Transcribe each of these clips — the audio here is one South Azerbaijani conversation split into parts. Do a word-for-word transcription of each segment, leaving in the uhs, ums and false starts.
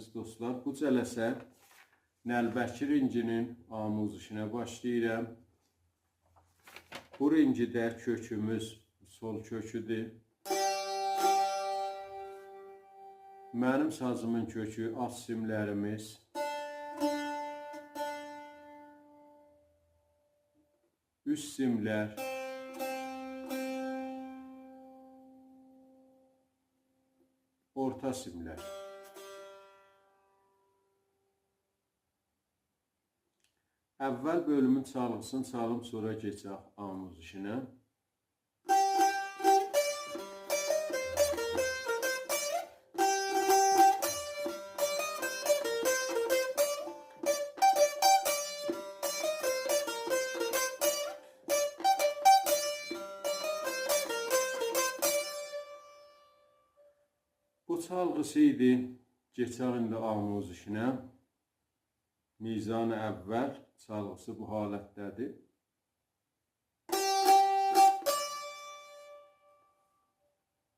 دوستلار، بو جلسه نعلبکی رنگینین آموزشینه باشلاییرام. بو رنگی ده کؤکوموز سل کؤکودور. منیم سازیمین کؤکو آلت سیملریمیز، اوست سیملر، اورتا سیملر. اول بؤلومون چالغیسینی چالیم، سونرا کئچک آموزشینه. بو چالغیسی ایدی. کئچک ایندی آموزشینه. میزان اول چالغیسی بو حالتده‌دیر.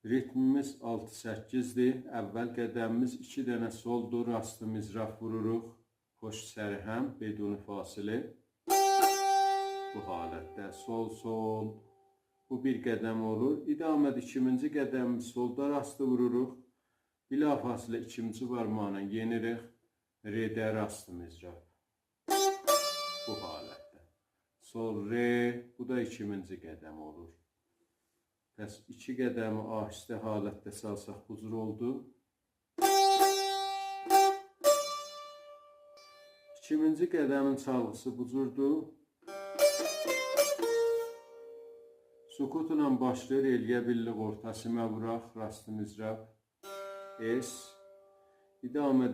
ریتمیمیز آلتی سککیزدیر. اول قدمیمیز ایکی دنه سل‌دور، راست مضراب ووروروق. پشت سر هم، بدون فاصله. بو حالتده سل، سل. بو بیر قدم اولور. ادامه‌ده ایکیمینجی قدمیمیز سل‌دا راست ووروروق. بلافاصله ایکیمجی بارماغینان یئنیریک. رده راست مضراب. بو حالتده. سل، ر، بو دا ایکیمینجی قدم اولور. پس ایکی قدمی آهسته حالتده چالساق بو جور اولدو. ایکیمینجی قدمین چالغیسی بو جوردور. سکوتلا باشلاییر، ائلیه بیللیک اورتا سیمه ووراق، راست مضراب، اس. ادامه‌ده